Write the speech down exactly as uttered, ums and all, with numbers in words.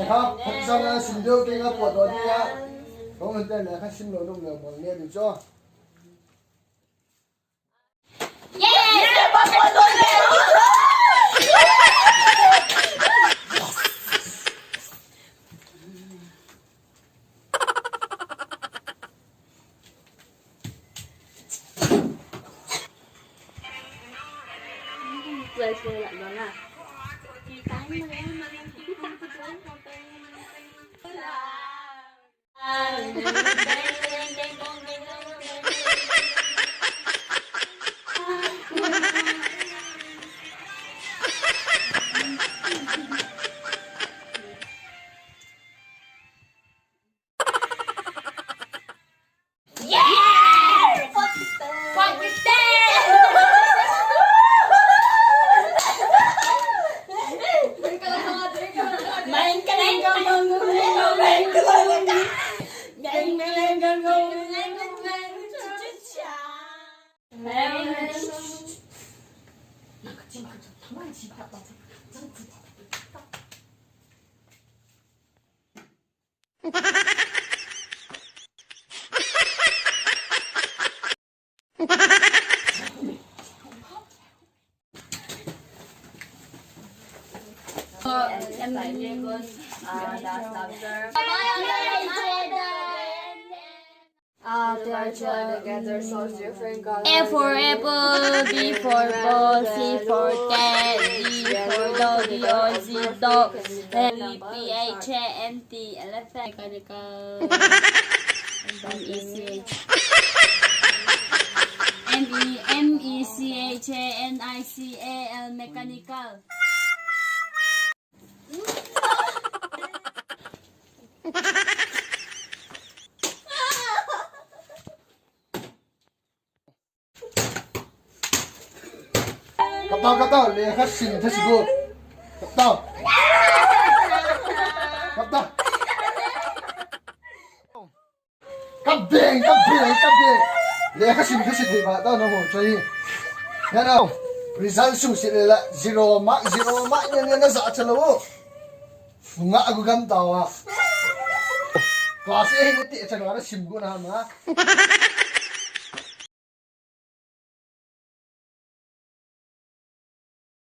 Kha, phat chang a sim deu kei nga pot do dia. Kong han te le kha sim lou nom lou mol ne du cho. A for apple, B for ball, C for cat, D for dog, D O G dog, P H A N T, elephant, mechanical, M E C H, M E, M E C H A N I C A L, mechanical. Kap tao, kap tao, lekha sim thei si go. Kap tao. Kap tao. Kap ding, kap ding, kap ding. Lekha sim thei si thei ba tao na ho choi. Ya na. Result sung si le la zero mark, zero mark, ya, ya na za cha lo. Nga agu gam tao a. Class eight ti cha lo na sim go na ma.